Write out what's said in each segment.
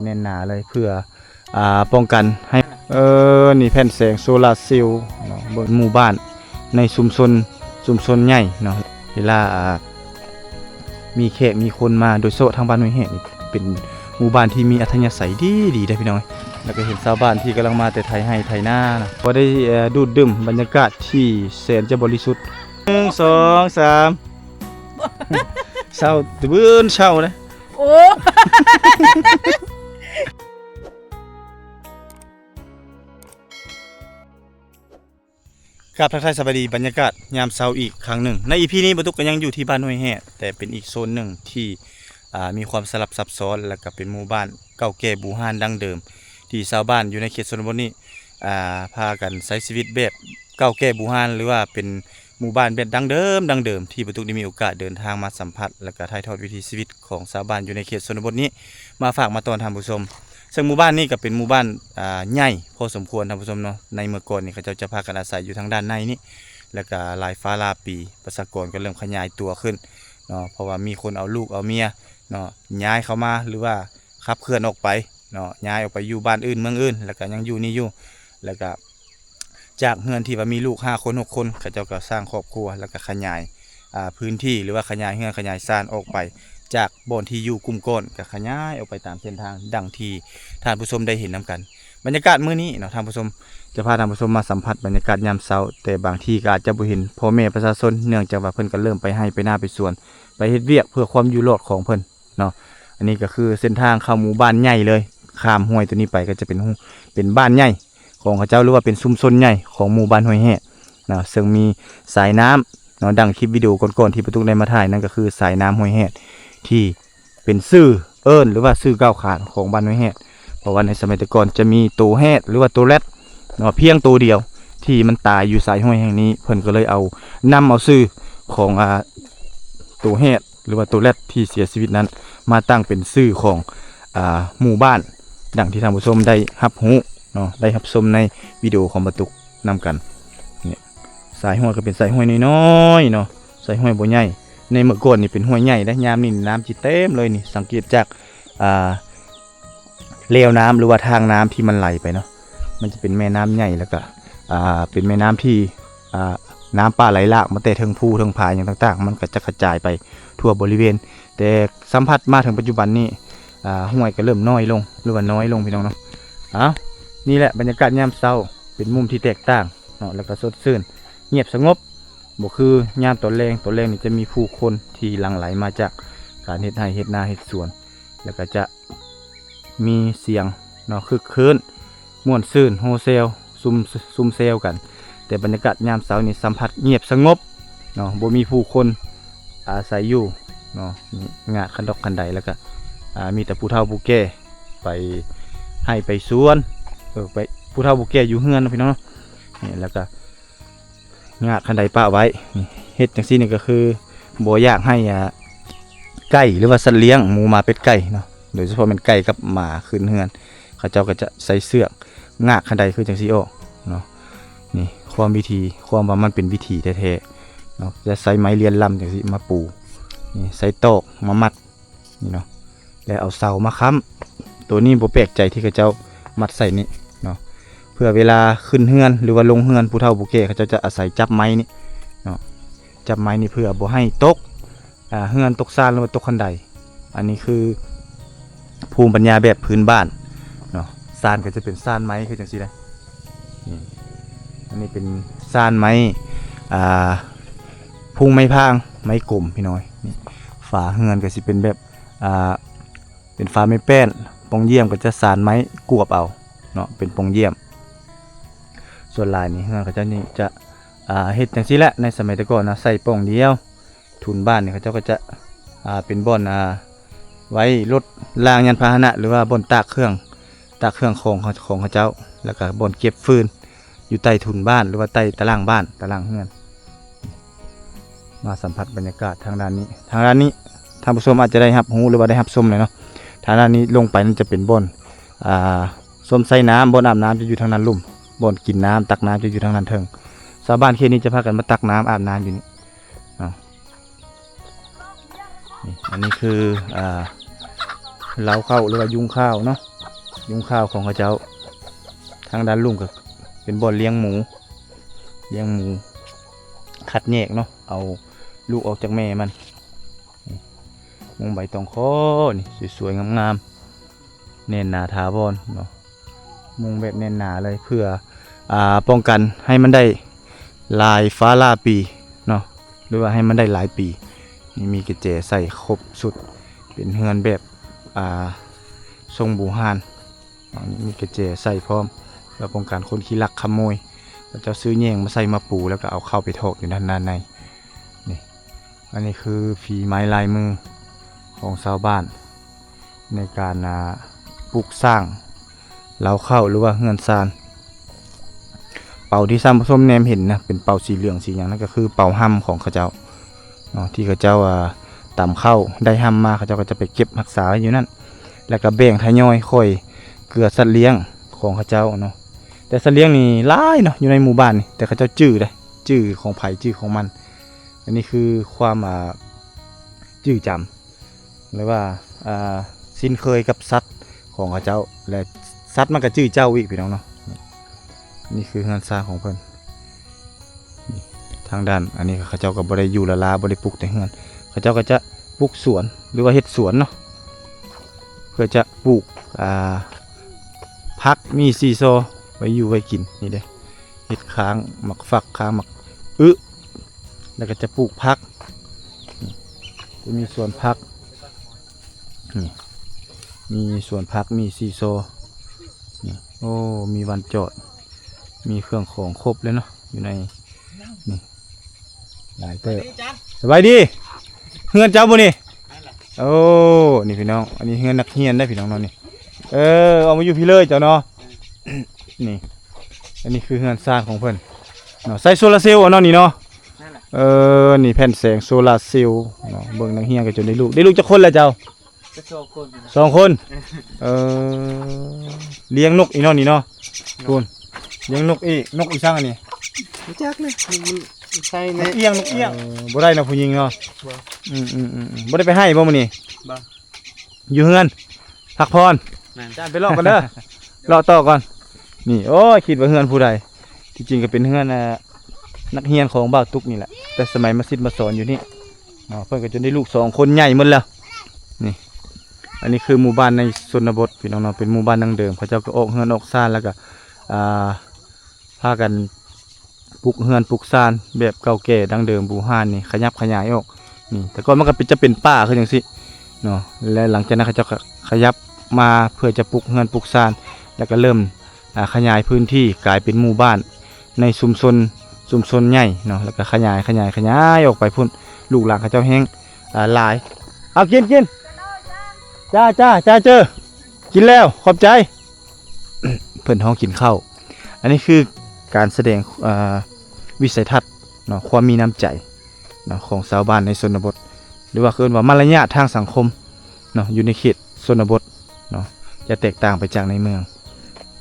ແໜ້ນໜາເລີຍ ເພື່ອ ອ່າ ປ້ອງກັນໃຫ້ ເອີ ນີ້ແຜ່ນແສງໂຊລາເຊວເນາະ ເບິ່ງໝູ່ບ້ານໃນຊຸມຊົນ ຊຸມຊົນໃຫຍ່ເນາະ ເວລາ ອ່າ ມີແຂກມີຄົນມາ ໂດຍສະເພາະທາງບ້ານຫ້ວຍແຮດນີ້ ເປັນໝູ່ບ້ານທີ່ມີອັດທະຍາໄສດີໆ ເດ້ພີ່ນ້ອງ. ແລ້ວກໍເຫັນຊາວບ້ານທີ່ກຳລັງມາແຕ່ໄຖໄຮ່ໄຖນານະ ພໍໄດ້ ເອີ ດູດດື່ມບັນຍາກາດທີ່ແສນຈະບໍລິສຸດ. ໜຶ່ງ ສອງ ສາມ ເຊົາ ຕື່ນເຊົ້າເດ້. ໂອ້ ກາບທັກທາຍສະບາຍດີ ບັນຍາກາດຍາມເຊົ້າອີກຄັ້ງໜຶ່ງ. ໃນອີພີນີ້ ບ່າວຕຸກກໍຍັງຢູ່ທີ່ບ້ານຫ້ວຍແຮດ ແຕ່ເປັນອີກໂຊນໜຶ່ງທີ່ ອ່າ ມີຄວາມສະຫຼັບຊັບຊ້ອນ ແລ້ວກໍເປັນໝູ່ບ້ານເກົ່າແກ່ບູຮານດັ້ງເດີມ ທີ່ຊາວບ້ານຢູ່ໃນເຂດຊົນນະບົດນີ້ ອ່າ ພາກັນໃຊ້ຊີວິດແບບເກົ່າແກ່ບູຮານ ຫຼືວ່າເປັນ ໝູ່ບ້ານແບບດັ້ງເດີມ ດັ້ງເດີມ ທີ່ບ່າວຕຸກໄດ້ມີໂອກາດເດີນທາງມາສຳຜັດ ແລ້ວກະຖ່າຍທອດວິຖີຊີວິດຂອງຊາວບ້ານຢູ່ໃນເຂດຊົນນະບົດນີ້ ມາຝາກມາຕ້ອນທ່ານຜູ້ຊົມ. ເຊິ່ງໝູ່ບ້ານນີ້ກະເປັນໝູ່ບ້ານ ອ່າ ໃຫຍ່ພໍສົມຄວນທ່ານຜູ້ຊົມເນາະ. ໃນເມື່ອກ່ອນນີ້ເຂົາເຈົ້າຈະພາກັນອາໄສຢູ່ທາງດ້ານໃນນີ້ ແລ້ວກະຫຼາຍຟ້າຫຼາຍປີ ປະຊາກອນກໍເລີ່ມຂະຫຍາຍຕົວຂຶ້ນເນາະ ເພາະວ່າມີຄົນເອົາລູກເອົາເມຍເນາະ ຍ້າຍເຂົ້າມາ ຫຼືວ່າຂັບເຄື່ອນອອກໄປເນາະ ຍ້າຍອອກໄປຢູ່ບ້ານອື່ນເມືອງອື່ນ ແລ້ວກະຍັງຢູ່ນີ້ຢູ່ ແລ້ວກະ ຈາກເຮືອນທີ່ວ່າມີລູກຫ້າຄົນ ຫົກຄົນ ເຂົາເຈົ້າກໍສ້າງຄອບຄົວ ແລ້ວກໍຂະຫຍາຍ ອ່າ ພື້ນທີ່ ຫຼືວ່າຂະຫຍາຍເຮືອນຂະຫຍາຍຊານອອກໄປ ຈາກບ່ອນທີ່ຢູ່ກຸ່ມກ້ອນ ກໍຂະຫຍາຍອອກໄປຕາມເສັ້ນທາງ ດັ່ງທີ່ທ່ານຜູ້ຊົມໄດ້ເຫັນນຳກັນ. ບັນຍາກາດມື້ນີ້ເນາະ ທ່ານຜູ້ຊົມ ຈະພາທ່ານຜູ້ຊົມມາສຳຜັດບັນຍາກາດຍາມເຊົ້າ ແຕ່ບາງທີ່ກໍອາດຈະບໍ່ເຫັນພໍ່ແມ່ປະຊາຊົນ ເນື່ອງຈາກວ່າເພິ່ນກໍເລີ່ມໄປໄຮ່ໄປນາໄປສວນ ໄປເຮັດວຽກເພື່ອຄວາມຢູ່ລອດຂອງເພິ່ນ ເນາະ. ອັນນີ້ກໍຄືເສັ້ນທາງເຂົ້າໝູ່ບ້ານໃຫຍ່ເລີຍ ຂ້າມຫ້ວຍໂຕນີ້ໄປກໍຈະເປັນ ເປັນບ້ານໃຫຍ່ຂອງເຂົາເຈົ້າ ຫຼືວ່າເປັນຊຸມຊົນໃຫຍ່ຂອງໝູ່ບ້ານຫ້ວຍແຮດເນາະ ເຊິ່ງມີສາຍນ້ຳເນາະ ດັ່ງຄລິບວິດີໂອກ່ອນໆ ທີ່ປະຕຸກໄດ້ມາຖ່າຍ ນັ້ນກໍຄືສາຍນ້ຳຫ້ວຍແຮດ ທີ່ເປັນຊື່ເອີ້ນ ຫຼືວ່າຊື່ກ່າວຂານຂອງບ້ານຫ້ວຍແຮດ ເພາະວ່າໃນສະໄໝແຕ່ກ່ອນຈະມີໂຕແຮດ ຫຼືວ່າໂຕແຣດເນາະ ພຽງໂຕດຽວ ທີ່ມັນຕາຍຢູ່ສາຍຫ້ວຍແຫ່ງນີ້ ເພິ່ນກໍເລີຍເອົາ ນຳເອົາຊື່ຂອງ ອ່າ ໂຕແຮດ ຫຼືວ່າໂຕແຣດທີ່ເສຍຊີວິດນັ້ນ ມາຕັ້ງເປັນຊື່ຂອງ ອ່າ ໝູ່ບ້ານ ດັ່ງທີ່ທ່ານຜູ້ຊົມໄດ້ຮັບຮູ້ເນາະ ໄດ້ຮັບຊົມໃນວິດີໂອຂອງບ່າວຕຸກນຳກັນ. ນີ້ ສາຍຫ້ວຍກໍເປັນສາຍຫ້ວຍນ້ອຍໆເນາະ ສາຍຫ້ວຍບໍ່ໃຫຍ່. ໃນເມື່ອກ່ອນນີ້ເປັນຫ້ວຍໃຫຍ່ເດ້ ຍາມນີ້ນ້ຳຊິເຕັມເລີຍນີ້ ສັງເກດຈາກ ອ່າ ແລວນ້ຳ ຫຼືວ່າທາງນ້ຳທີ່ມັນໄຫຼໄປເນາະ ມັນຈະເປັນແມ່ນ້ຳໃຫຍ່ ແລ້ວກະ ອ່າ ເປັນແມ່ນ້ຳທີ່ ອ່າ ນ້ຳປ່າໄຫຼຫຼາກມາແຕ່ເທິງພູເທິງຜາຫຍັງຕ່າງໆ ມັນກໍຈະກະຈາຍໄປທົ່ວບໍລິເວນ ແຕ່ສຳຜັດມາເຖິງປັດຈຸບັນນີ້ ອ່າ ຫ້ວຍກໍເລີ່ມນ້ອຍລົງ ຫຼືວ່ານ້ອຍລົງພີ່ນ້ອງເນາະ. ເອົ້າ ນີ້ແຫຼະບັນຍາກາດຍາມເຊົ້າ ເປັນມຸມທີ່ແຕກຕ່າງເນາະ ແລ້ວກໍສົດຊື່ນ ງຽບສະຫງົບ ບໍ່ຄືຍາມຕອນແລງ. ຕອນແລງນີ້ຈະມີຜູ້ຄົນທີ່ຫຼັ່ງໄຫຼມາຈາກການເຮັດໄຮ່ເຮັດນາເຮັດສວນ ແລ້ວກໍຈະ ມີສຽງເນາະ ຄຶກຄື້ນ ມ່ວນຊື່ນ ໂຮແຊວ ຊຸມ ຊຸມແຊວກັນ. ແຕ່ບັນຍາກາດຍາມເຊົ້ານີ້ສຳຜັດງຽບສະຫງົບເນາະ ບໍ່ມີຜູ້ຄົນອາໄສຢູ່ເນາະ. ນີ້ງາດຄັນດອກຄັນໄດ ແລ້ວກະ ອ່າ ມີແຕ່ຜູ້ເຖົ້າຜູ້ແກ່ໄປໄຮ່ໄປສວນ ເອີ ໄປ ຜູ້ເຖົ້າຜູ້ແກ່ຢູ່ເຮືອນເນາະ ພີ່ນ້ອງເນາະ. ນີ້ ແລ້ວກະ ງາດຄັນໄດປະໄວ້ ນີ້ ເຮັດຈັ່ງຊີ້ນີ້ກໍຄືບໍ່ຢາກໃຫ້ ອ່າ ໄກ່ ຫຼືວ່າສັດລ້ຽງ ໝູ ໝາ ເປັດ ໄກ່ເນາະ ໂດຍສະເພາະແມ່ນໄກ່ກັບໝາຂຶ້ນເຮືອນ ເຂົາເຈົ້າກໍຈະໃຊ້ເຊືອກງາດຄັນໄດຄືຈັ່ງຊີ້ອອກເນາະ. ນີ້ຄວາມວິທີ ຄວາມວ່າມັນເປັນວິທີແທ້ໆເນາະ ຈະໃຊ້ໄມ້ລຽນລຳຈັ່ງຊີ້ມາປູ ນີ້ ໃຊ້ຕອກມາມັດ ນີ້ເນາະ ແລ້ວເອົາເສົາມາຄ້ຳ. ໂຕນີ້ບໍ່ແປກໃຈທີ່ເຂົາເຈົ້າມັດໃສ່ນີ້ເນາະ ເພື່ອເວລາຂຶ້ນເຮືອນ ຫຼືວ່າລົງເຮືອນ ຜູ້ເຖົ້າຜູ້ແກ່ເຂົາເຈົ້າຈະອາໄສຈັບໄມ້ນີ້ເນາະ ຈັບໄມ້ນີ້ເພື່ອບໍ່ໃຫ້ຕົກ ອ່າ ເຮືອນ ຕົກຊານ ຫຼືວ່າຕົກຄັນໄດ. ອັນນີ້ຄືພູມປັນຍາແບບພື້ນບ້ານເນາະ ຊານກໍຈະເປັນຊານໄມ້ຄືຈັ່ງຊີ້ນະ. ນີ້ ອັນນີ້ເປັນຊານໄມ້ ອ່າ ພຸງໄມ້ພາງ ໄມ້ກົມພີ່ນ້ອງ. ນີ້ ຝາເຮືອນກໍຊິເປັນແບບ ອ່າ ເປັນຝາໄມ້ແປ້ນ ປ່ອງຢ້ຽມກໍຈະສານໄມ້ກວບເອົາເນາະ ເປັນປ່ອງຢ້ຽມ. ສ່ວນຫຼາຍນີ້ເຮືອນເຂົາເຈົ້ານີ້ຈະ ອ່າ ເຮັດຈັ່ງຊີ້ແຫຼະ ໃນສະໄໝແຕ່ກ່ອນນະ ໃສ່ປ່ອງດຽວ. ທຸນບ້ານນີ້ເຂົາເຈົ້າກໍຈະ ອ່າ ເປັນບ່ອນ ອ່າ ໄວ້ລົດລາງຍານພາຫະນະ ຫຼືວ່າບ່ອນຕາກເຄື່ອງ ຕາກເຄື່ອງຂອງ ຂອງເຂົາເຈົ້າ ແລ້ວກໍບ່ອນເກັບຟືນ ຢູ່ໃຕ້ທຸນບ້ານ ຫຼືວ່າໃຕ້ຕະລ່າງບ້ານ ຕະລ່າງເຮືອນ. ມາສຳຜັດບັນຍາກາດທາງດ້ານນີ້ ທາງດ້ານນີ້ ທ່ານຜູ້ຊົມອາດຈະໄດ້ຮັບຮູ້ ຫຼືວ່າໄດ້ຮັບຊົມແລ້ວເນາະ. ທາງດ້ານນີ້ລົງໄປນັ້ນຈະເປັນບ່ອນ ອ່າ ຊົມໃຊ້ນ້ຳ ບ່ອນອາບນ້ຳຈະຢູ່ທາງດ້ານລຸ່ມ ບ່ອນກິນນ້ຳ ຕັກນ້ຳຈະຢູ່ທາງດ້ານເທິງ. ຊາວບ້ານເຂດນີ້ຈະພາກັນມາຕັກນ້ຳອາບນ້ຳຢູ່ນີ້ເນາະ. ນີ້ ອັນນີ້ຄື ອ່າ ເລົ້າເຂົ້າ ຫຼືວ່າຍຸງຂ້າວເນາະ ຍຸງຂ້າວຂອງເຂົາເຈົ້າ. ທາງດ້ານລຸ່ມກໍເປັນບ່ອນລ້ຽງໝູ ລ້ຽງໝູ ຄັດແຍກເນາະ ເອົາລູກອອກຈາກແມ່ມັນ. ນີ້ມຸງໃບຕອງຄໍນີ້ ສວຍໆງາມໆ ແໜ້ນໜາຖາວອນເນາະ ມຸງແບບແໜ້ນໜາເລີຍ ເພື່ອ ອ່າ ປ້ອງກັນໃຫ້ມັນໄດ້ຫຼາຍຟ້າຫຼາຍປີເນາະ ຫຼືວ່າໃຫ້ມັນໄດ້ຫຼາຍປີ. ນີ້ມີກະແຈໃສ່ຄົບຊຸດ ເປັນເຮືອນແບບ ອ່າ ຊົງບູຮານ. ອັນນີ້ມີກະແຈໃສ່ພ້ອມ ເພື່ອປ້ອງກັນຄົນຂີ້ລັກຂະໂມຍ. ເຂົາເຈົ້າຊື້ແຍງມາໃສ່ມາປູ ແລ້ວກໍເອົາເຂົ້າໄປຖອກຢູ່ດ້ານໃນ. ນີ້ ອັນນີ້ຄືຝີໄມ້ລາຍມືຂອງຊາວບ້ານ ໃນການ ອ່າ ປຸກສ້າງເລົ້າເຂົ້າ ຫຼືວ່າເຮືອນຊານ. ເປົາທີ່ທ່ານຜູ້ຊົມແນມເຫັນນະ ເປັນເປົາສີເຫຼືອງສີຫຍັງ ນັ້ນກໍຄືເປົາຮ່ຳຂອງເຂົາເຈົ້າເນາະ ທີ່ເຂົາເຈົ້າ ອ່າ ຕຳເຂົ້າໄດ້ຮ່ຳມາ ເຂົາເຈົ້າກໍຈະໄປເກັບຮັກສາໄວ້ຢູ່ນັ້ນ ແລ້ວກໍແບ່ງທະຍອຍຄ່ອຍເກືອສັດລ້ຽງຂອງເຂົາເຈົ້າເນາະ. ແຕ່ສັດລ້ຽງນີ້ຫຼາຍເນາະ ຢູ່ໃນໝູ່ບ້ານນີ້ ແຕ່ເຂົາເຈົ້າຈື່ເດ້ ຈື່ຂອງໃຜຈື່ຂອງມັນ. ອັນນີ້ຄືຄວາມ ອ່າ ຈື່ຈຳ ຫຼືວ່າ ອ່າ ຊິນເຄີຍກັບສັດຂອງເຂົາເຈົ້າ ແລະ ສັດມັນກໍຈື່ເຈົ້າອີກ ພີ່ນ້ອງເນາະ. ນີ້ຄືເຮືອນຊານຂອງເພິ່ນ. ນີ້ ທາງດ້ານອັນນີ້ເຂົາເຈົ້າກໍບໍ່ໄດ້ຢູ່ລ້າໆ ບໍ່ໄດ້ປຸກແຕ່ເຮືອນ ເຂົາເຈົ້າກໍຈະປຸກສວນ ຫຼືວ່າເຮັດສວນເນາະ ເພື່ອຈະປູກ ອ່າ ຜັກ ມີຊີຊໍ ໄວ້ຢູ່ໄວ້ກິນ. ນີ້ເດ້ ເຮັດຄ້າງໝາກຝັກ ຄ້າງໝາກອຶ ແລ້ວກໍຈະປູກຜັກ. ນີ້ ຈະມີສວນຜັກ ນີ້ ມີສວນຜັກ ມີຊີຊໍ ນີ້ ໂອ້ ມີວານຈອດ ມີເຄື່ອງຂອງຄົບເລີຍເນາະ ຢູ່ໃນນີ້ ຫຼາຍເຕີບ. ສະບາຍດີ ເຮືອນເຈົ້າບໍ່ນີ້? ໂອ້ ນີ້ພີ່ນ້ອງ ອັນນີ້ເຮືອນນັກຮຽນໄດ໋ພີ່ນ້ອງເນາະ. ນີ້ ເອີ ອອກມາຢູ່ພີ້ເລີຍເຈົ້າເນາະ. ນີ້ ອັນນີ້ຄືເຮືອນຊານຂອງເພິ່ນເນາະ ໃຊ້ໂຊລາເຊວເນາະນີ້ເນາະ. ເອີ ນີ້ແຜ່ນແສງໂຊລາເຊວເນາະ. ເບິ່ງນັກຮຽນກໍຈົນໄດ້ລູກ ໄດ້ລູກຈັກຄົນແລ້ວເຈົ້າ? ກໍສອງຄົນ ສອງຄົນ. ເອີ ລ້ຽງນົກອີກເນາະນີ້ເນາະ. ພຸ້ນ ລ້ຽງນົກອີກ ນົກອີສັງອັນນີ້? ບໍ່ຈັກເລີຍ ມັນໃສ່ແນ່ ນົກອຽງ ນົກອຽງ. ເອີ ບໍ່ໄດ້ເນາະຜູ້ຍິງເນາະ. ບໍ່ ອືມໆໆ ບໍ່ໄດ້ໄປໄຮ່ບໍ່ມື້ນີ້? ບໍ່ ຢູ່ເຮືອນ ພັກຜ່ອນ. ແມ່ນ ຈານໄປເລາະກ່ອນເດີ ເລາະຕໍ່ກ່ອນ. ນີ້ ໂອ້ຍ ຄິດວ່າເຮືອນຜູ້ໃດ ທີ່ຈິງກໍເປັນເຮືອນ ອ່າ ນັກຮຽນຂອງບ່າວຕຸກນີ້ແຫຼະ ແຕ່ສະໄໝມາສິດມາສອນຢູ່ນີ້ເນາະ. ເພິ່ນກໍຈົນໄດ້ລູກສອງຄົນໃຫຍ່ໝົດແລ້ວ. ນີ້ ອັນນີ້ຄືໝູ່ບ້ານໃນຊົນນະບົດ ພີ່ນ້ອງເນາະ ເປັນໝູ່ບ້ານດັ້ງເດີມ ເຂົາເຈົ້າກໍອອກເຮືອນອອກຊານ ແລ້ວກໍ ອ່າ ພາກັນ ປຸກເຮືອນປຸກຊານແບບເກົ່າແກ່ດັ້ງເດີມບູຮານນີ້ ຂະຫຍັບຂະຫຍາຍອອກ. ນີ້ ແຕ່ກ່ອນມັນກໍເປັນ ຈະເປັນປ່າຄືຈັ່ງຊີ້ເນາະ ແລະ ຫຼັງຈາກນັ້ນເຂົາເຈົ້າກໍຂະຫຍັບມາເພື່ອຈະປຸກເຮືອນປຸກຊານ ແລ້ວກໍເລີ່ມ ອ່າ ຂະຫຍາຍພື້ນທີ່ກາຍເປັນໝູ່ບ້ານໃນຊຸມຊົນ ຊຸມຊົນໃຫຍ່ເນາະ ແລ້ວກໍຂະຫຍາຍ ຂະຫຍາຍ ຂະຫຍາຍອອກໄປພຸ້ນ. ລູກຫຼານເຂົາເຈົ້າແຮງ ອ່າ ຫຼາຍ. ເອົາ ກິນ ກິນ ຈ້າ ຈ້າ ຈ້າ ເຈີ ກິນແລ້ວ ຂອບໃຈ. ເພິ່ນຮ້ອງກິນເຂົ້າ. ອັນນີ້ຄືການສະແດງ ເອີ ວິໄສທັດເນາະ ຄວາມມີນ້ຳໃຈເນາະ ຂອງຊາວບ້ານໃນຊົນນະບົດ ຫຼືວ່າເອີ້ນວ່າມາລະຍາດທາງສັງຄົມເນາະ ຢູ່ໃນເຂດຊົນນະບົດເນາະ ຈະແຕກຕ່າງໄປຈາກໃນເມືອງ.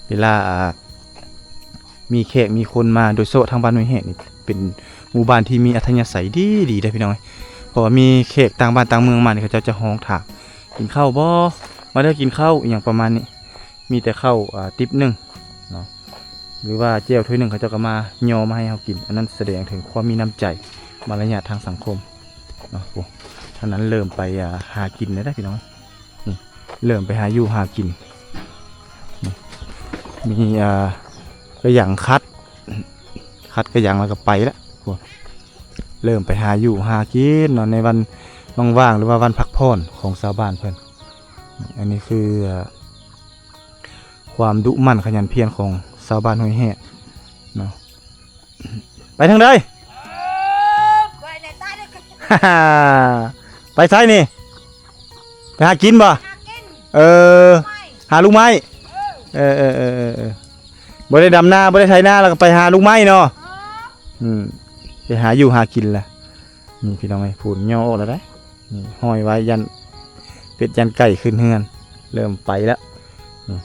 ເວລາ ອ່າ ມີແຂກມີຄົນມາ ໂດຍສະເພາະທາງບ້ານຫ້ວຍແຮດນີ້ ເປັນໝູ່ບ້ານທີ່ມີອັດທະຍາໄສດີໆ ເດ້ພີ່ນ້ອງເອີຍ. ເພາະວ່າມີແຂກຕ່າງບ້ານຕ່າງເມືອງມານີ້ ເຂົາເຈົ້າຈະຮ້ອງຖາມ ກິນເຂົ້າບໍ່? ມາເດີກິນເຂົ້າ ອີ່ຫຍັງປະມານນີ້. ມີແຕ່ເຂົ້າ ອ່າ ຕິບໜຶ່ງເນາະ ຫຼືວ່າແຈ່ວຖ້ວຍໜຶ່ງ ເຂົາເຈົ້າກໍມາຍໍມາໃຫ້ເຮົາກິນ. ອັນນັ້ນສະແດງເຖິງຄວາມມີນ້ຳໃຈ ມາລະຍາດທາງສັງຄົມເນາະ. ໂອ້ ທາງນັ້ນເລີ່ມໄປ ອ່າ ຫາກິນແລ້ວເດ້ພີ່ນ້ອງ. ນີ້ ເລີ່ມໄປຫາຢູ່ຫາກິນ. ນີ້ ມີ ອ່າ ກະຫຍັງຄັດ ຄັດກະຫຍັງແລ້ວກໍໄປລະ. ໂອ້ ເລີ່ມໄປຫາຢູ່ຫາກິນເນາະ ໃນວັນວ່າງໆ ຫຼືວ່າວັນພັກຜ່ອນຂອງຊາວບ້ານເພິ່ນ. ອັນນີ້ຄື ຄວາມດຸໝັ່ນຂະຫຍັນພຽນຂອງຊາວບ້ານຫ້ວຍແຮດເນາະ. ໄປທາງໃດ? ໄປໃສນີ້? ໄປຫາກິນບໍ່? ເອີ ຫາລູກໄມ້. ເອີ ເອີ ເອີ ເອີ ບໍ່ໄດ້ດຳນາ ບໍ່ໄດ້ໄຖນາ ແລ້ວກໍໄປຫາລູກໄມ້ເນາະ. ອືມ ໄປຫາຢູ່ຫາກິນລະ. ນີ້ພີ່ນ້ອງເອີຍ ພຸ້ນຍໍອອກແລ້ວເດ້. ນີ້ຫ້ອຍໄວ້ ຢ້ານເປັດຢ້ານໄກ່ຂຶ້ນເຮືອນ ເລີ່ມໄປແລ້ວ. ນີ້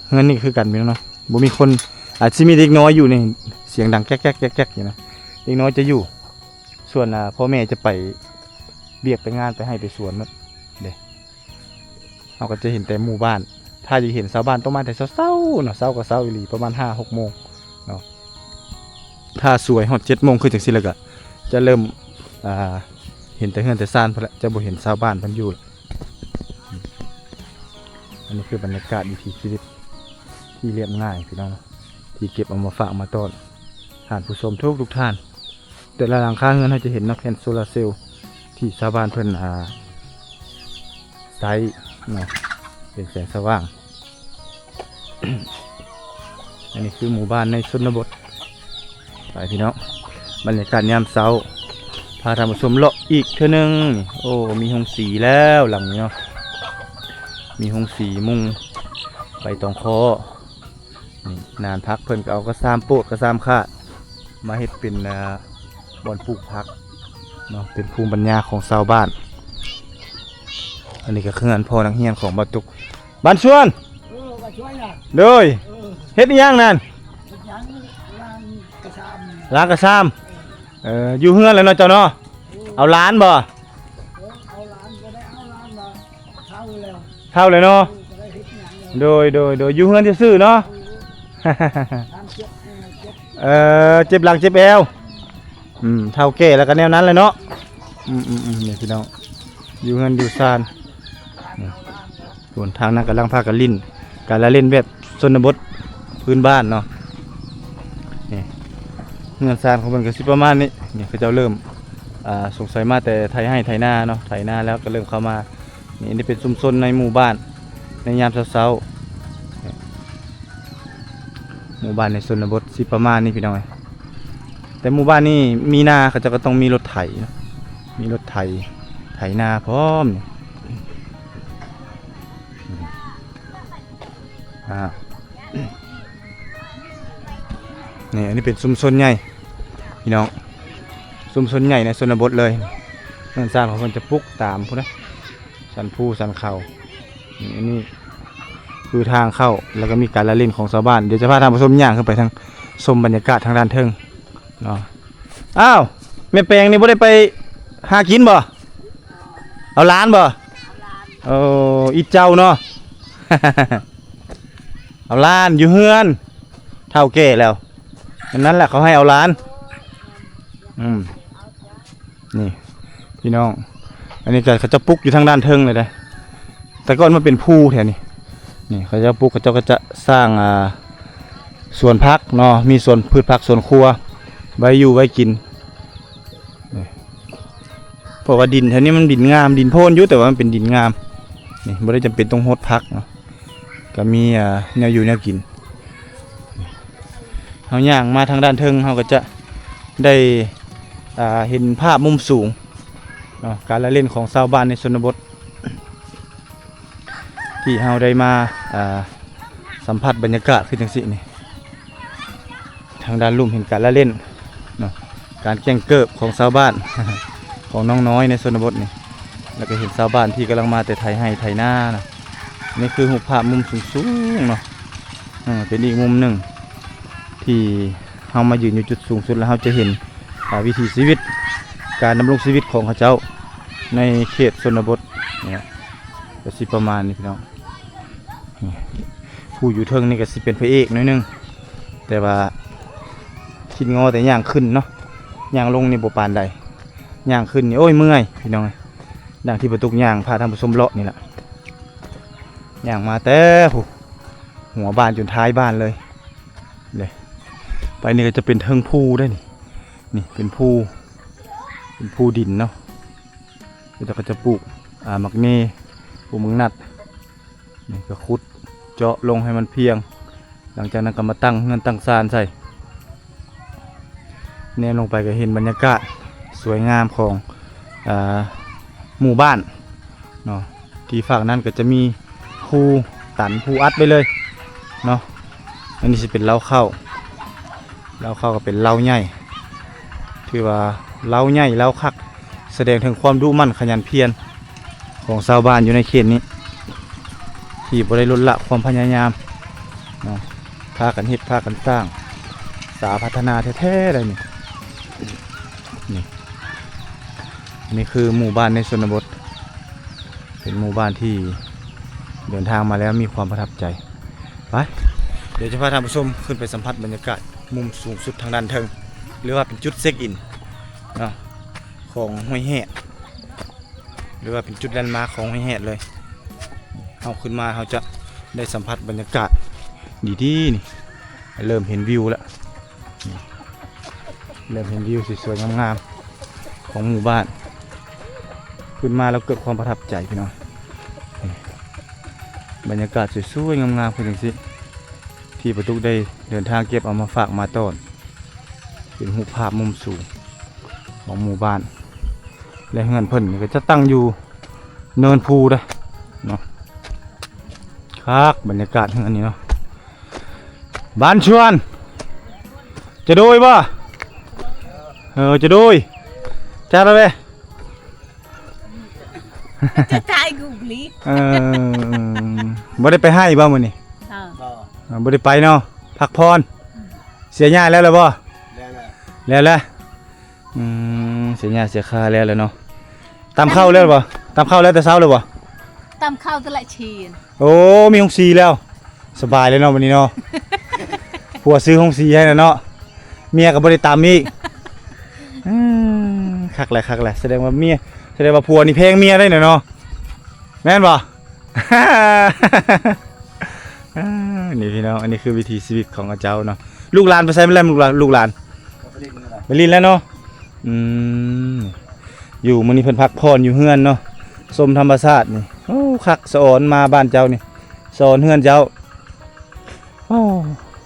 ເຮືອນນີ້ກໍຄືກັນພີ່ນ້ອງເນາະ ບໍ່ມີຄົນ ອາດຊິມີເດັກນ້ອຍຢູ່ນີ້ ສຽງດັງແກັກໆໆຢູ່ນະ. ເດັກນ້ອຍຈະຢູ່ ສ່ວນ ອ່າ ພໍ່ແມ່ຈະໄປວຽກໄປງານ ໄປໄຮ່ໄປສວນໝົດເດ້. ເຮົາກໍຈະເຫັນແຕ່ໝູ່ບ້ານ. ຖ້າຢາກເຫັນຊາວບ້ານຕ້ອງມາແຕ່ເຊົ້າໆເນາະ, ເຊົ້າກໍເຊົ້າອີ່ຫຼີ ປະມານຫ້າຫົກໂມງເນາະ. ຖ້າສວຍຮອດເຈັດໂມງຄືຈັ່ງຊີ້ແລ້ວກໍຈະເລີ່ມ ອ່າ ເຫັນແຕ່ເຮືອນແຕ່ຊານພຸ້ນແຫຼະ, ຈະບໍ່ເຫັນຊາວບ້ານເພິ່ນຢູ່. ອັນນີ້ຄືບັນຍາກາດວິຖີຊີວິດທີ່ລຽບງ່າຍພີ່ນ້ອງເນາະ, ທີ່ເກັບເອົາມາຝາກມາຕ້ອນທ່ານຜູ້ຊົມທຸກໆທ່ານ. ແຕ່ລະຫຼັງຄາເຮືອນເຮົາຈະເຫັນເນາະ ແຜ່ນໂຊລາເຊວທີ່ຊາວບ້ານເພິ່ນ ອ່າ ໃຊ້ເນາະ ເປັນແສງສະຫວ່າງ. ອັນນີ້ຄືໝູ່ບ້ານໃນຊົນນະບົດ. ໄປພີ່ນ້ອງ, ບັນຍາກາດຍາມເຊົ້າ ພາທ່ານຜູ້ຊົມເລາະອີກເທື່ອໜຶ່ງ. ໂອ້ ມີໂຮງສີແລ້ວຫຼັງນີ້ເນາະ, ມີໂຮງສີມຸງໃບຕອງຄໍ. ນີ້ນານຜັກ ເພິ່ນກໍເອົາກະຊາມໂປດກະຊາມຂາດມາເຮັດເປັນ ອ່າ ບ່ອນປູກຜັກເນາະ, ເປັນພູມປັນຍາຂອງຊາວບ້ານ. ອັນນີ້ກໍເຮືອນພໍ່ນັກຮຽນຂອງບ່າວຕຸກ. ບ້ານຊວນ ເອີ ບ້ານຊວນນະ ໂດຍ ເອີ ເຮັດອີ່ຫຍັງນັ້ນ? ເຮັດຫຍັງ? ລ້າງກະຊາມ ລ້າງກະຊາມ. ເອີ ຢູ່ເຮືອນແລ້ວເນາະເຈົ້າເນາະ? ເອີ ເອົາຫຼານບໍ່? ເອີ ເອົາຫຼານກໍໄດ້ ເອົາຫຼານມາ ເຖົ້າແລ້ວ ເຖົ້າແລ້ວເນາະ. ເອີ ບໍ່ໄດ້ເຮັດຫຍັງແລ້ວ ໂດຍ ໂດຍ ໂດຍ ຢູ່ເຮືອນຊື່ໆເນາະ. ເອີ ເອີ ເຈັບ ເອີ ເຈັບ ເອີ ເຈັບຫຼັງເຈັບແອວ. ອືມ ເຖົ້າແກ່ແລ້ວກໍແນວນັ້ນແຫຼະເນາະ. ອືມໆໆ ນີ້ພີ່ນ້ອງ ຢູ່ເຮືອນຢູ່ຊານ. ນີ້ ສ່ວນທາງນັ້ນກຳລັງພາກັນຫຼິ້ນ ການລະຫຼິ້ນແບບຊົນນະບົດພື້ນບ້ານເນາະ. ນີ້ເຮືອນຊານຂອງເພິ່ນກໍຊິປະມານນີ້. ນີ້ເຂົາເຈົ້າເລີ່ມ ອ່າ ສົງໄສມາແຕ່ໄຖໄຮ່ໄຖນາເນາະ, ໄຖນາແລ້ວກໍເລີ່ມເຂົ້າມາ. ນີ້ ນີ້ເປັນຊຸມຊົນໃນໝູ່ບ້ານໃນຍາມເຊົ້າໆ. ໝູ່ບ້ານໃນຊົນນະບົດຊິປະມານນີ້ພີ່ນ້ອງເອີຍ. ແຕ່ໝູ່ບ້ານນີ້ມີນາ ເຂົາເຈົ້າກໍຕ້ອງມີລົດໄຖເນາະ, ມີລົດໄຖ ໄຖນາພ້ອມ. ອ່າ ນີ້ ອັນນີ້ເປັນຊຸມຊົນໃຫຍ່ພີ່ນ້ອງ, ຊຸມຊົນໃຫຍ່ໃນຊົນນະບົດເລີຍ. ເຮືອນຊານຂອງເພິ່ນຈະປຸກຕາມພຸ້ນນະ ສັນພູສັນເຂົາ. ນີ້ ອັນນີ້ຄືທາງເຂົ້າ ແລ້ວກໍມີການລະຫຼິ້ນຂອງຊາວບ້ານ. ດຽວຈະພາທ່ານຜູ້ຊົມຍ່າງຂຶ້ນໄປທາງ ຊົມບັນຍາກາດທາງດ້ານເທິງເນາະ. ອ້າວ ແມ່ແປງນີ້ບໍ່ໄດ້ໄປຫາກິນບໍ່? ເອົາຫຼານບໍ່? ເອົາຫຼານ. ໂອ້ ອີເຈົ້າເນາະ ເອົາຫຼານຢູ່ເຮືອນ ເຖົ້າແກ່ແລ້ວ. ອັນນັ້ນແຫຼະເຂົາໃຫ້ເອົາຫຼານ. ອືມ ນີ້ພີ່ນ້ອງ ອັນນີ້ກໍເຂົາເຈົ້າປຸກຢູ່ທາງດ້ານເທິງເລີຍເດ້. ແຕ່ກ່ອນມັນເປັນພູແຖວນີ້. ນີ້ເຂົາເຈົ້າປຸກ ເຂົາເຈົ້າກໍຈະສ້າງ ອ່າ ສວນຜັກເນາະ, ມີສວນພືດຜັກສວນຄົວໄວ້ຢູ່ໄວ້ກິນ. ນີ້ ເພາະວ່າດິນແຖວນີ້ມັນດິນງາມ, ດິນໂພນຢູ່ ແຕ່ວ່າມັນເປັນດິນງາມ. ນີ້ ບໍ່ໄດ້ຈຳເປັນຕ້ອງຫົດຜັກເນາະ. ກໍມີ ອ່າ ແນວຢູ່ແນວກິນ. ເຮົາຍ່າງມາທາງດ້ານເທິງ ເຮົາກໍຈະໄດ້ ອ່າ ເຫັນພາບມຸມສູງເນາະ, ການລະຫຼິ້ນຂອງຊາວບ້ານໃນຊົນນະບົດ ທີ່ເຮົາໄດ້ມາ ອ່າ ສຳຜັດບັນຍາກາດຄືຈັ່ງຊີ້ນີ້. ທາງດ້ານລຸ່ມເຫັນການລະຫຼິ້ນເນາະ, ການແກ້ງເກີບຂອງຊາວບ້ານ ຂອງນ້ອງນ້ອຍໃນຊົນນະບົດນີ້. ແລ້ວກໍເຫັນຊາວບ້ານທີ່ກຳລັງມາແຕ່ໄຖໄຮ່ໄຖນານະ. ນີ້ຄືຮູບພາບມຸມສູງໆເນາະ, ເປັນອີກມຸມໜຶ່ງທີ່ເຮົາມາຢືນຢູ່ຈຸດສູງສຸດ ແລ້ວເຮົາຈະເຫັນ ອ່າ ວິຖີຊີວິດການດຳລົງຊີວິດຂອງເຂົາເຈົ້າໃນເຂດຊົນນະບົດນີ້. ກໍຊິປະມານນີ້ພີ່ນ້ອງ. ນີ້ ຜູ້ຢູ່ເທິງນີ້ກໍຊິເປັນພະເອກໜ້ອຍໜຶ່ງ, ແຕ່ວ່າຄິດງໍແຕ່ຍ່າງຂຶ້ນເນາະ, ຍ່າງລົງນີ້ບໍ່ປານໃດ, ຍ່າງຂຶ້ນນີ້ ໂອ້ຍ ເມື່ອຍພີ່ນ້ອງ. ດັ່ງທີ່ປະຕຸກຍ່າງພາທ່ານຜູ້ຊົມເລາະນີ້ລະ, ຍ່າງມາແຕ່ຜູ້ຫົວບ້ານຈົນທ້າຍບ້ານເລີຍ. ເດ້ ໄປນີ້ກໍຈະເປັນເທິງພູເດ້ນີ້, ນີ້ເປັນພູ ເປັນພູດິນເນາະ. ເຂົາເຈົ້າກໍຈະປູກ ອ່າ ໝາກເນ ປູກໝາກນັດ. ນີ້ກໍຂຸດເຈາະລົງໃຫ້ມັນພຽງ, ຫຼັງຈາກນັ້ນກໍມາຕັ້ງເຮືອນຕັ້ງຊານໃສ່. ແນມລົງໄປກໍເຫັນບັນຍາກາດສວຍງາມຂອງ ອ່າ ໝູ່ບ້ານເນາະ. ທີ່ຟາກນັ້ນກໍຈະມີພູຕັນ ພູອັດໄວ້ເລີຍເນາະ. ອັນນີ້ຊິເປັນເລົ້າເຂົ້າ, ເລົ້າເຂົ້າກໍເປັນເລົ້າໃຫຍ່, ຖືວ່າເລົ້າໃຫຍ່ເລົ້າຄັກ, ສະແດງເຖິງຄວາມດຸໝັ່ນຂະຫຍັນພຽນຂອງຊາວບ້ານຢູ່ໃນເຂດນີ້ ທີ່ບໍ່ໄດ້ລົດລະຄວາມພະຍາຍາມເນາະ, ພາກັນເຮັດ ພາກັນສ້າງ, ສາພັດທະນາແທ້ໆເລີຍນີ້. ນີ້ ນີ້ຄືໝູ່ບ້ານໃນຊົນນະບົດ, ເປັນໝູ່ບ້ານທີ່ ເດີນທາງມາແລ້ວມີຄວາມປະທັບໃຈ. ໄປ ດຽວຈະພາທ່ານຜູ້ຊົມຂຶ້ນໄປສຳຜັດບັນຍາກາດມຸມສູງສຸດທາງດ້ານເທິງ ຫຼືວ່າເປັນຈຸດເຊັກອິນເນາະ ຂອງຫ້ວຍແຮດ ຫຼືວ່າເປັນຈຸດແລນມາຂອງຫ້ວຍແຮດເລີຍ. ເຮົາຂຶ້ນມາເຮົາຈະໄດ້ສຳຜັດບັນຍາກາດດີໆ ນີ້ ເລີ່ມເຫັນວິວແລ້ວ ເລີ່ມເຫັນວິວສວຍໆງາມໆຂອງໝູ່ບ້ານ. ຂຶ້ນມາແລ້ວເກີດຄວາມປະທັບໃຈພີ່ນ້ອງ. ນີ້ ບັນຍາກາດສວຍໆງາມໆຄືຈັ່ງຊີ້ ທີ່ປາຕຸກໄດ້ເດີນທາງເກັບເອົາມາຝາກມາຕ້ອນ ເປັນຮູບພາບມຸມສູງຂອງໝູ່ບ້ານ ແລະ ເຮືອນເພິ່ນນີ້ກໍຈະຕັ້ງຢູ່ເນີນພູເດ້ເນາະ. ຄັກ ບັນຍາກາດເຮືອນນີ້ເນາະ. ບ້ານຊວນ ຈະໂດຍບໍ່? ເອີ ຈະໂດຍ ຈັດເອົາເດ້. ຈະຖ່າຍກູບລີ ເອີ ບໍ່ໄດ້ໄປໄຮ່ບໍ່ມື້ນີ້? ເອີ ບໍ່ໄດ້ໄປເນາະ ພັກຜ່ອນ. ເສຍຫຍ້າແລ້ວລະບໍ່? ແລ້ວແລ້ວ ແລ້ວແລ້ວ. ອືມ ເສຍຫຍ້າເສຍຄາແລ້ວແຫຼະເນາະ. ຕຳເຂົ້າແລ້ວບໍ່? ຕຳເຂົ້າແລ້ວແຕ່ເຊົ້າແລ້ວບໍ່? ຕຳເຂົ້າແຕ່ລະຊີນ. ໂອ້ ມີໂຮງສີແລ້ວ ສະບາຍເລີຍເນາະ ບັດນີ້ເນາະ. ຜົວຊື້ໂຮງສີໃຫ້ແລ້ວເນາະ ເມຍກໍບໍ່ໄດ້ຕຳອີກ. ອືມ ຄັກແຫຼະ ຄັກແຫຼະ. ສະແດງວ່າເມຍ ສະແດງວ່າຜົວນີ້ແພງເມຍໄດ໋ເນາະ ແມ່ນບໍ່? ນີ້ພີ່ນ້ອງ ອັນນີ້ຄືວິຖີຊີວິດຂອງເຂົາເຈົ້າເນາະ. ລູກຫຼານໄປໃສໝົດແລ້ວ? ລູກຫຼານ ລູກຫຼານໄປຫຼິ້ນແລ້ວເນາະ. ອືມ ຢູ່ມື້ນີ້ເພິ່ນພັກຜ່ອນຢູ່ເຮືອນເນາະ ຊົມທຳມະຊາດນີ້. ໂອ້ ຄັກ ສະອອນມາບ້ານເຈົ້ານີ້ ສະອອນເຮືອນເຈົ້າ. ໂອ້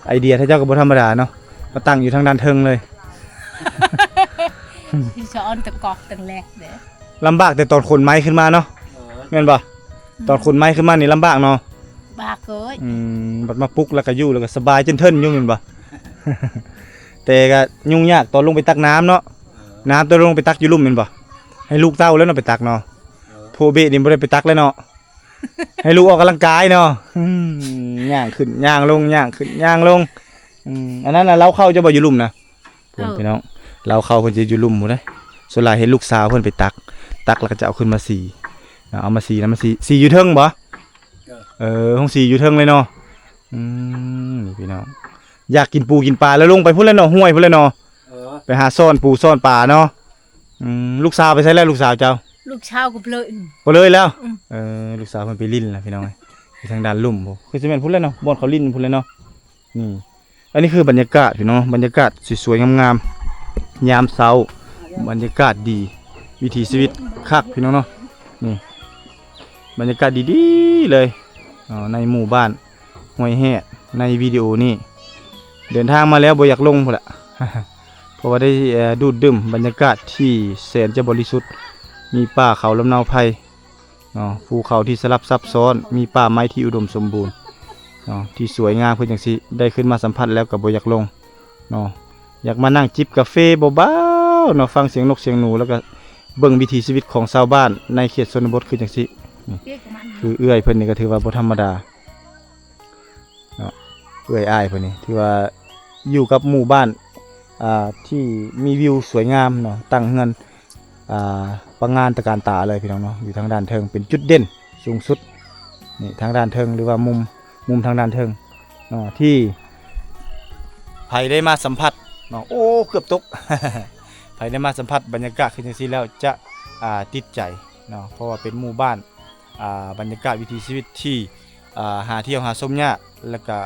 ໄອເດຍເຈົ້າກໍບໍ່ທຳມະດາເນາະ ມາຕັ້ງຢູ່ທາງດ້ານເທິງເລີຍ. ຊິສະອອນແຕ່ກອກແຕ່ແລກເດ້. ລຳບາກແຕ່ຕອນຂົນໄມ້ຂຶ້ນມາເນາະ ເອີ ແມ່ນບໍ່? ອືມ ຕອນຂົນໄມ້ຂຶ້ນມານີ້ລຳບາກເນາະ ບາກເອີຍ. ອືມ ບັດມາປຸກແລ້ວກໍຢູ່ ແລ້ວກໍສະບາຍເຈີນເທິນຢູ່ແມ່ນບໍ່? ແຕ່ກໍຫຍຸ້ງຍາກຕອນລົງໄປຕັກນ້ຳເນາະ ເອີ ນ້ຳຕອນລົງໄປຕັກຢູ່ລຸ່ມແມ່ນບໍ່? ໃຫ້ລູກເຕົ້າແລ້ວເນາະໄປຕັກເນາະ ເອີ ໂພເບະນີ້ບໍ່ໄດ້ໄປຕັກແລ້ວເນາະ ໃຫ້ລູກອອກກຳລັງກາຍເນາະ. ອືມ ຍ່າງຂຶ້ນຍ່າງລົງ ຍ່າງຂຶ້ນຍ່າງລົງ. ອືມ ອັນນັ້ນນະ ເລົ້າເຂົ້າເຈົ້າບໍ່ຢູ່ລຸ່ມນະ? ພຸ້ນ ເອີ ພີ່ນ້ອງ ເລົ້າເຂົ້າເພິ່ນຈະຢູ່ລຸ່ມພຸ້ນເດ້. ສ່ວນຫຼາຍເຫັນລູກສາວເພິ່ນໄປຕັກ ຕັກແລ້ວກໍຈະເອົາຂຶ້ນມາສີເນາະ ເອົາມາສີນຳ ມາສີ ສີຢູ່ເທິງບໍ່? ເອີ ເອີ ຫ້ອງສີຢູ່ເທິງເລີຍເນາະ. ອືມ ນີ້ພີ່ນ້ອງ ຢາກກິນປູກິນປາແລ້ວລົງໄປພຸ້ນແຫຼະເນາະ ຫ້ວຍພຸ້ນແຫຼະເນາະ ເອີ ໄປຫາຊ້ອນປູຊ້ອນປາເນາະ. ອືມ ລູກສາວໄປໃສແລ້ວ ລູກສາວເຈົ້າ? ລູກສາວກໍໄປເລີຍ ໄປເລີຍແລ້ວ. ອືມ ເອີ ລູກສາວເພິ່ນໄປຫຼິ້ນແລ້ວ ພີ່ນ້ອງເອີຍ ຢູ່ທາງດ້ານລຸ່ມພຸ້ນ ຄືຊິແມ່ນພຸ້ນແຫຼະເນາະ ບ່ອນເຂົາຫຼິ້ນພຸ້ນແຫຼະເນາະ. ນີ້ ອັນນີ້ຄືບັນຍາກາດພີ່ນ້ອງ ບັນຍາກາດສວຍໆງາມໆ ຍາມເຊົ້າ ບັນຍາກາດດີ ວິຖີຊີວິດຄັກພີ່ນ້ອງເນາະ. ນີ້ ບັນຍາກາດດີໆເລີຍເນາະ ໃນໝູ່ບ້ານຫ້ວຍແຮດ ໃນວິດີໂອນີ້. ເດີນທາງມາແລ້ວບໍ່ຢາກລົງພຸ້ນລະ ເພາະວ່າໄດ້ ເອີ ດູດດື່ມບັນຍາກາດທີ່ແສນຈະບໍລິສຸດ ມີປ່າເຂົາລຳເນົາໄຜ່ ເນາະ ພູເຂົາທີ່ສະຫຼັບຊັບຊ້ອນ ມີປ່າໄມ້ທີ່ອຸດົມສົມບູນເນາະ ທີ່ສວຍງາມຄືຈັ່ງຊີ້. ໄດ້ຂຶ້ນມາສຳຜັດແລ້ວກໍບໍ່ຢາກລົງເນາະ ຢາກມານັ່ງຈິບກາເຟເບົາໆເນາະ ຟັງສຽງນົກສຽງໜູ ແລ້ວກໍເບິ່ງວິຖີຊີວິດຂອງຊາວບ້ານໃນເຂດຊົນນະບົດຄືຈັ່ງຊີ້. ນີ້ ຄືເອື້ອຍເພິ່ນນີ້ກໍຖືວ່າບໍ່ທຳມະດາ ເນາະ ເອື້ອຍອ້າຍເພິ່ນນີ້ ຖືວ່າຢູ່ກັບໝູ່ບ້ານ ອ່າ ທີ່ມີວິວສວຍງາມເນາະ ຕັ້ງເຮືອນ ອ່າ ປະຫງານຕະການຕາເລີຍພີ່ນ້ອງເນາະ. ຢູ່ທາງດ້ານເທິງເປັນຈຸດເດັ່ນສູງສຸດ ນີ້ ທາງດ້ານເທິງ ຫຼືວ່າມຸມ ມຸມທາງດ້ານເທິງເນາະ ທີ່ໃຜໄດ້ມາສຳຜັດເນາະ ໂອ້ ເກືອບຕົກ ໃຜໄດ້ມາສຳຜັດບັນຍາກາດຄືຈັ່ງຊີ້ແລ້ວຈະ ອ່າ ຕິດໃຈເນາະ ເພາະວ່າເປັນໝູ່ບ້ານ ອ່າ ບັນຍາກາດວິຖີຊີວິດທີ່ ອ່າ ຫາທ່ຽວຫາຊົມຍາກ ແລ້ວກະ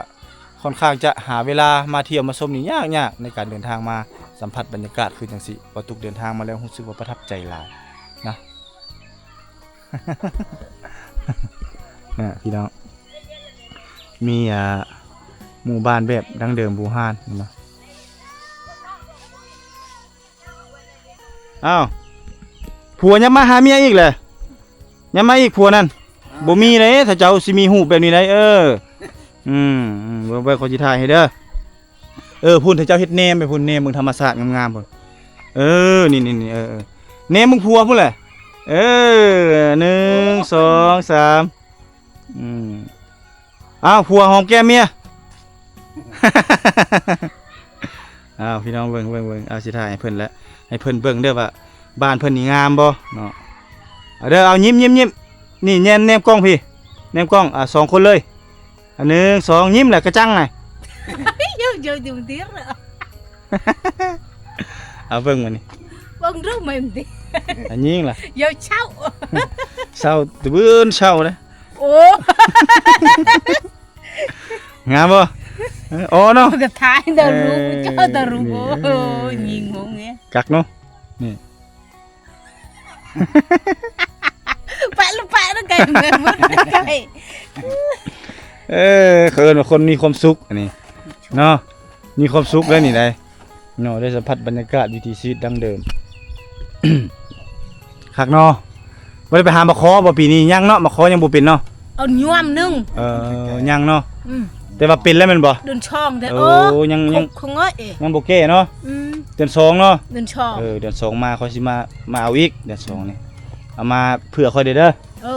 ຂ້ອນຂ້າງຈະຫາເວລາມາທ່ຽວມາຊົມນີ້ຍາກໆ ໃນການເດີນທາງມາສຳຜັດບັນຍາກາດຄືຈັ່ງຊີ້. ປາຕຸກເດີນທາງມາແລ້ວຮູ້ສຶກວ່າປະທັບໃຈຫຼາຍນະ ນະ ພີ່ນ້ອງ ມີ ອ່າ ໝູ່ບ້ານແບບດັ້ງເດີມບູຮານເນາະ. ອ້າວ ຜົວຍັບມາຫາເມຍອີກແຫຼະ ຍັບມາອີກຜົວນັ້ນ ບໍ່ມີເດ້ ຖ້າເຈົ້າຊິມີຮູບແບບນີ້ໄດ໋. ເອີ ອືມ ອືມ ເບິ່ງ ເບິ່ງ ຂ້ອຍຊິຖ່າຍໃຫ້ເດີ. ເອີ ພຸ້ນ ຖ້າເຈົ້າເຮັດແນມໄປພຸ້ນ ແນມເບິ່ງທຳມະຊາດງາມໆ ພຸ້ນ. ເອີ ນີ້ໆໆ ເອີ ເອີ ແນມເບິ່ງຜົວພຸ້ນແຫຼະ. ເອີ ໜຶ່ງ ສອງ ສາມ ອືມ ອ້າວ ຜົວຫອມແກ້ມເມຍ. ອ້າວ ພີ່ນ້ອງເບິ່ງ ເບິ່ງ ເບິ່ງ ເອົາ ຊິຖ່າຍໃຫ້ເພິ່ນແຫຼະ ໃຫ້ເພິ່ນເບິ່ງເດີວ່າບ້ານເພິ່ນນີ້ງາມບໍ່ເນາະ. ເອົາເດີ ເອົາ ຍິ້ມ ຍິ້ມ ຍິ້ມ ນີ້ ແນມ ແນມກ້ອງພີ້ ນມກ້ອງ ອ່າ ສອງຄົນເລີຍ. ອ່າ ໜຶ່ງ ສອງ ຍິ້ມແຫຼະກະຈັງນະ. Yo, yo, yo, dir. ເອົາເບິ່ງມານີ້ ເບິ່ງດູແມ່ນຕິ. ອ່າ ຍິງລະ Yo, chao. ເຊົ້າ ຕື່ນເຊົ້າເດ້. ໂອ້ ງາມບໍ່? ເອີ ອໍເນາະ ກະຖ່າຍດາຣູ ເອີ ເຈົ້າດາຣູ. ນີ້ ໂອ້ຍ ຍິງມົງເອີຍ ກັກເນາະ ນີ້ ປະລະປະນະໄກ່ ແມ່ນບໍ່ໄກ່. ເອີ ເຂົາເອີ້ນວ່າຄົນມີຄວາມສຸກ ອັນນີ້ເນາະ ມີຄວາມສຸກໄດ໋ນີ້ໄດ໋. ເນາະ ໄດ້ສຳຜັດບັນຍາກາດວິຖີຊີວິດດັ້ງເດີມ ຄັກເນາະ. ບໍ່ໄດ້ໄປຫາໝາກຄໍບໍ່ປີນີ້? ຍັງເນາະ ໝາກຄໍຍັງບໍ່ເປັນເນາະ. ເອົາຍວມໜຶ່ງ ເອີ ຍັງເນາະ. ອືມ ແຕ່ວ່າເປັນແລ້ວແມ່ນບໍ່? ເດືອນສອງເດ້. ໂອ້ ໂອ້ ຍັງ ຍັງ ຄົງເອີຍ ຍັງບໍ່ແກ່ເນາະ. ອືມ ເດືອນສອງເນາະ ເດືອນສອງ. ເອີ ເດືອນສອງມາ ຂ້ອຍຊິມາ ມາເອົາອີກ ເດືອນສອງນີ້ ເອົາມາເພື່ອຂ້ອຍເດີ້. ເອີ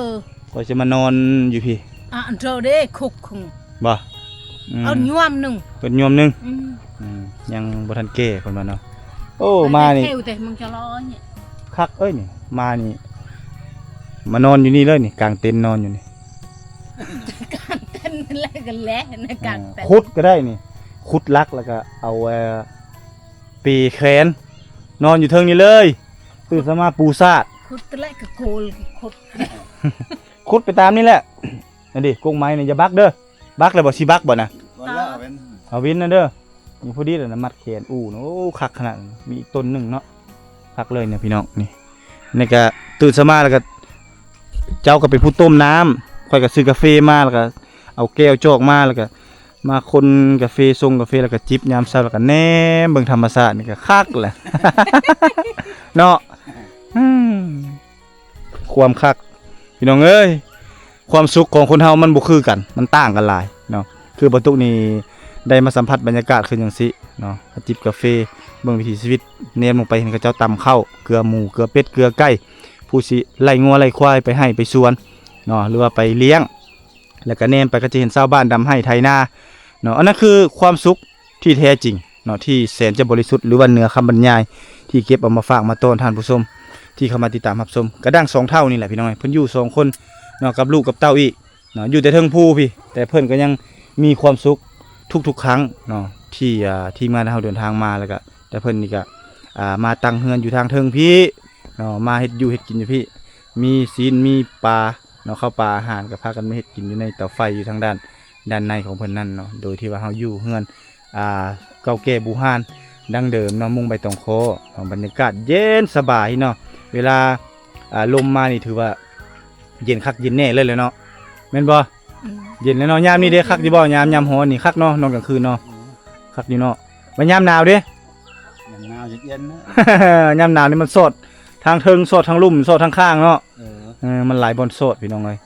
ຂ້ອຍຊິມານອນຢູ່ພີ້. ອ່າ ອັນໂຕເດ້ ຄຸກຄຸງ ບໍ່? ອືມ ເອົາຍວມໜຶ່ງ ເປັນຍວມໜຶ່ງ. ອືມ ອືມ ຍັງບໍ່ທັນແກ່ເພິ່ນວ່າເນາະ. ໂອ້ ມານີ້ ແຕ່ມັນຈະລອຍ ຄັກເອີຍນີ້. ມານີ້ ມານອນຢູ່ນີ້ເລີຍນີ້ ກາງເຕັນນອນຢູ່ນີ້ ກາງເຕັນແຫຼະ ໃນກາງເຕັນ ເອີ ຂຸດກະໄດ້ນີ້ ຂຸດຫຼັກແລ້ວກະເອົາ ເອີ ເປແຂນ ນອນຢູ່ເທິງນີ້ເລີຍ. ຕື່ນເຊົ້າມາປູສາດ ຂຸດແຫຼະກະໂກນ ຂຸດ ຂຸດໄປຕາມນີ້ແຫຼະ. ອັນນີ້ກົກໄມ້ນີ້ຢ່າບັກເດີ້. ບັກແລ້ວບໍ່? ຊິບັກບໍ່ນະ? ບໍ່ແລ້ວ ເອົາເວັນ ເອົາເວັນນະເດີ້. ນີ້ພໍດີແລ້ວນະ ມັດແຂນອູ້ນະ. ໂອ້ ຄັກຂະໜາດ ມີອີກຕົ້ນໜຶ່ງເນາະ. ຄັກເລີຍນະພີ່ນ້ອງ. ນີ້ ນີ້ກະຕື່ນເຊົ້າມາແລ້ວກະ ເຈົ້າກະເປັນຜູ້ຕົ້ມນ້ຳ ຂ້ອຍກະຊື້ກາເຟມາ ແລ້ວກະເອົາແກ້ວຈອກມາ ແລ້ວກະມາຄົນກາເຟ ຊົງກາເຟ ແລ້ວກະຈິບຍາມເຊົ້າ ແລ້ວກະແນມເບິ່ງທຳມະຊາດ ນີ້ກະຄັກແຫຼະເນາະ. ອືມ ຄວາມຄັກ ພີ່ນ້ອງເອີຍ ຄວາມສຸກຂອງຄົນເຮົາມັນບໍ່ຄືກັນ ມັນຕ່າງກັນຫຼາຍເນາະ. ຄືບ່າວຕຸກນີ້ໄດ້ມາສຳຜັດບັນຍາກາດຄືຈັ່ງຊີ້ເນາະ ຈິບກາເຟ ເບິ່ງວິຖີຊີວິດ ແນມລົງໄປເຫັນເຂົາເຈົ້າຕຳເຂົ້າ ເກືອໝູ ເກືອເປັດ ເກືອໄກ່ ຜູ້ຊິໄລ່ງົວໄລ່ຄວາຍໄປໄຮ່ໄປສວນເນາະ ຫຼືວ່າໄປລ້ຽງ ແລ້ວກະແນມໄປກະຈະເຫັນຊາວບ້ານດຳໄຮ່ໄຖນາເນາະ. ອັນນັ້ນຄືຄວາມສຸກ ທີ່ແທ້ຈິງເນາະ ທີ່ແສນຈະບໍລິສຸດ ຫຼືວ່າເໜືອຄຳບັນຍາຍ ທີ່ເກັບເອົາມາຝາກມາຕ້ອນທ່ານຜູ້ຊົມ ທີ່ເຂົ້າມາຕິດຕາມຮັບຊົມ. ກະດັ່ງສອງເຖົ້ານີ້ແຫຼະພີ່ນ້ອງເອີຍ ເພິ່ນຢູ່ສອງຄົນເນາະ ກັບລູກກັບເຕົ້າອີກເນາະ ຢູ່ແຕ່ເທິງພູພີ້ ແຕ່ເພິ່ນກະຍັງມີຄວາມສຸກທຸກໆຄັ້ງເນາະ ທີ່ ອ່າ ທີມງານເຮົາເດີນທາງມາ ແລ້ວກະ ແຕ່ເພິ່ນນີ້ກະ ອ່າ ມາຕັ້ງເຮືອນຢູ່ທາງເທິງພີ້ເນາະ ມາເຮັດຢູ່ເຮັດກິນຢູ່ພີ້ ມີຊີ້ນມີປາເນາະ ເຂົ້າປາອາຫານກະພາກັນມາເຮັດກິນຢູ່ໃນເຕົາໄຟຢູ່ທາງດ້ານ ດ້ານໃນຂອງເພິ່ນນັ້ນເນາະ ໂດຍທີ່ວ່າເຮົາຢູ່ເຮືອນ ອ່າ ເກົ່າແກ່ບູຮານດັ້ງເດີມເນາະ ມຸງໃບຕອງຄໍເນາະ. ບັນຍາກາດເຢັນສະບາຍເນາະ ເວລາ ອ່າ ລົມມານີ້ຖືວ່າເຢັນຄັກເຢັນແນ່ເລີຍແຫຼະເນາະ ແມ່ນບໍ່? ອືມ ເຢັນແລ້ວເນາະ. ຍາມນີ້ເດ້ຄັກຢູ່ບໍ່? ຍາມ ຍາມຮ້ອນນີ້ຄັກເນາະ ນອນກາງຄືນເນາະ. ອືມ ຄັກຢູ່ເນາະ. ບາດຍາມໜາວເດ້? ຍາມໜາວເຢັນໆນະ. ຍາມໜາວນີ້ມັນສອດທາງເທິງ ສອດທາງລຸ່ມ ສອດທາງຂ້າງເນາະ. ເອີ ເອີ ມັນຫຼາຍບ່ອນສອດພີ່ນ້ອງເອີຍ.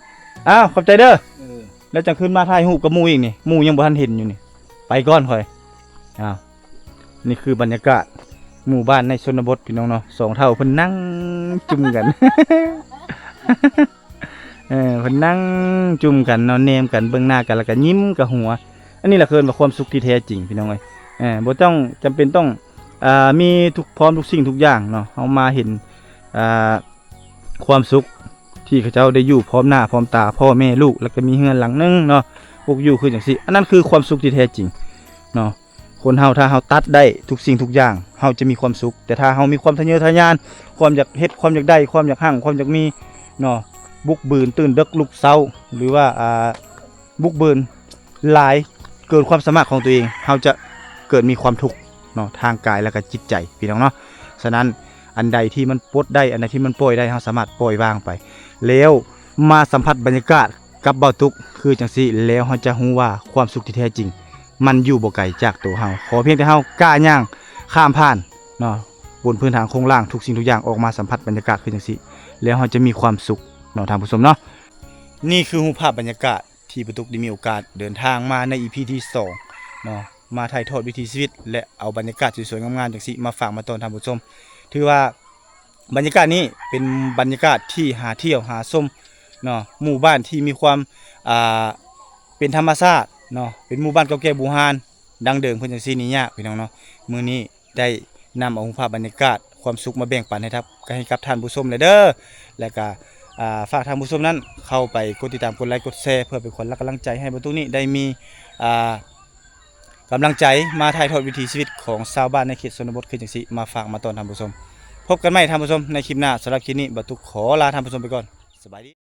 ອ້າວ ຂອບໃຈເດີ້. ເອີ ແລ້ວຈັ່ງຄືນມາຖ່າຍຮູບກັບໝູ່ອີກນີ້ ໝູ່ຍັງບໍ່ທັນເຫັນຢູ່ນີ້ ໄປກ່ອນຂ້ອຍ. ອ້າວ ນີ້ຄືບັນຍາກາດໝູ່ບ້ານໃນຊົນນະບົດພີ່ນ້ອງເນາະ ສອງເຖົ້າເພິ່ນນັ່ງຈຸ່ມກັນ ເອີ ເພິ່ນນັ່ງຈຸ່ມກັນເນາະ ແນມກັນເບິ່ງໜ້າກັນ ແລ້ວກະຍິ້ມກະຫົວ. ອັນນີ້ລະເອີ້ນວ່າຄວາມສຸກທີ່ແທ້ຈິງພີ່ນ້ອງເອີຍ. ເອີ ບໍ່ຕ້ອງ ຈຳເປັນຕ້ອງ ອ່າ ມີທຸກ ພ້ອມທຸກສິ່ງທຸກຢ່າງເນາະ ເຮົາມາເຫັນ ອ່າ ຄວາມສຸກທີ່ເຂົາເຈົ້າໄດ້ຢູ່ພ້ອມໜ້າພ້ອມຕາ ພໍ່ແມ່ລູກ ແລ້ວກະມີເຮືອນຫຼັງໜຶ່ງເນາະ ປົກຢູ່ຄືຈັ່ງຊີ້ ອັນນັ້ນຄືຄວາມສຸກທີ່ແທ້ຈິງເນາະ. ຄົນເຮົາຖ້າເຮົາຕັດໄດ້ທຸກສິ່ງທຸກຢ່າງ ເຮົາຈະມີຄວາມສຸກ ແຕ່ຖ້າເຮົາມີຄວາມທະເຍີທະຍານ ຄວາມຢາກເຮັດ ຄວາມຢາກໄດ້ ຄວາມຢາກຮັ່ງ ຄວາມຢາກມີເນາະ ບຸກບືນ ຕື່ນເດິກລຸກເຊົ້າ ຫຼືວ່າ ອ່າ ບຸກບືນ ຫຼາຍເກີນຄວາມສາມາດຂອງຕົວເອງ ເຮົາຈະເກີດມີຄວາມທຸກເນາະ ທາງກາຍແລ້ວກະຈິດໃຈພີ່ນ້ອງເນາະ. ສະນັ້ນ ອັນໃດທີ່ມັນປົດໄດ້ ອັນໃດທີ່ມັນປ່ອຍໄດ້ ເຮົາສາມາດປ່ອຍວາງໄປ ແລ້ວມາສຳຜັດບັນຍາກາດກັບບ່າວຕຸກຄືຈັ່ງຊີ້ ແລ້ວເຮົາຈະຮູ້ວ່າຄວາມສຸກທີ່ແທ້ຈິງ ມັນຢູ່ບໍ່ໄກຈາກໂຕເຮົາ. ຂໍພຽງແຕ່ເຮົາກ້າຍ່າງຂ້າມຜ່ານເນາະ ບົນພື້ນຖານໂຄງລ່າງ ທຸກສິ່ງທຸກຢ່າງ ອອກມາສຳຜັດບັນຍາກາດຄືຈັ່ງຊີ້ ແລ້ວເຮົາຈະມີຄວາມສຸກເນາະ ທ່ານຜູ້ຊົມເນາະ. ນີ້ຄືຮູບພາບບັນຍາກາດ ທີ່ບ່າວຕຸກໄດ້ມີໂອກາດເດີນທາງມາໃນ ອີພີ ທີສອງເນາະ ມາຖ່າຍທອດວິຖີຊີວິດ ແລະ ເອົາບັນຍາກາດສວຍໆງາມໆຈັ່ງຊີ້ມາຝາກມາຕ້ອນທ່ານຜູ້ຊົມ. ຖືວ່າບັນຍາກາດນີ້ເປັນບັນຍາກາດທີ່ຫາທ່ຽວຫາຊົມເນາະ ໝູ່ບ້ານທີ່ມີຄວາມ ອ່າ ເປັນທຳມະຊາດເນາະ ເປັນໝູ່ບ້ານເກົ່າແກ່ບູຮານ ດັ້ງເດີມເພິ່ນຈັ່ງຊີ້ນີ້ຍາກພີ່ນ້ອງເນາະ. ມື້ນີ້ ໄດ້ນຳເອົາຮູບພາບບັນຍາກາດຄວາມສຸກມາແບ່ງປັນໃຫ້ທັບ ໃຫ້ກັບທ່ານຜູ້ຊົມແຫຼະເດີ້ ແລະກະ ອ່າ ຝາກທ່ານຜູ້ຊົມນັ້ນເຂົ້າໄປກົດຕິດຕາມ ກົດໄລ ກົດແຊ ເພື່ອເປັນຂວັນ ແລະ ກຳລັງໃຈໃຫ້ບ່າວຕຸກນີ້ໄດ້ມີ ອ່າ ກຳລັງໃຈມາຖ່າຍທອດວິຖີຊີວິດຂອງຊາວບ້ານໃນເຂດຊົນນະບົດຄືຈັ່ງຊີ້ ມາຝາກມາຕ້ອນທ່ານຜູ້ຊົມ. ພົບກັນໃໝ່ທ່ານຜູ້ຊົມໃນຄລິບໜ້າ. ສຳລັບຄລິບນີ້ ບ່າວຕຸກຂໍລາທ່ານຜູ້ຊົມໄປກ່ອນ. ສະບາຍດີ.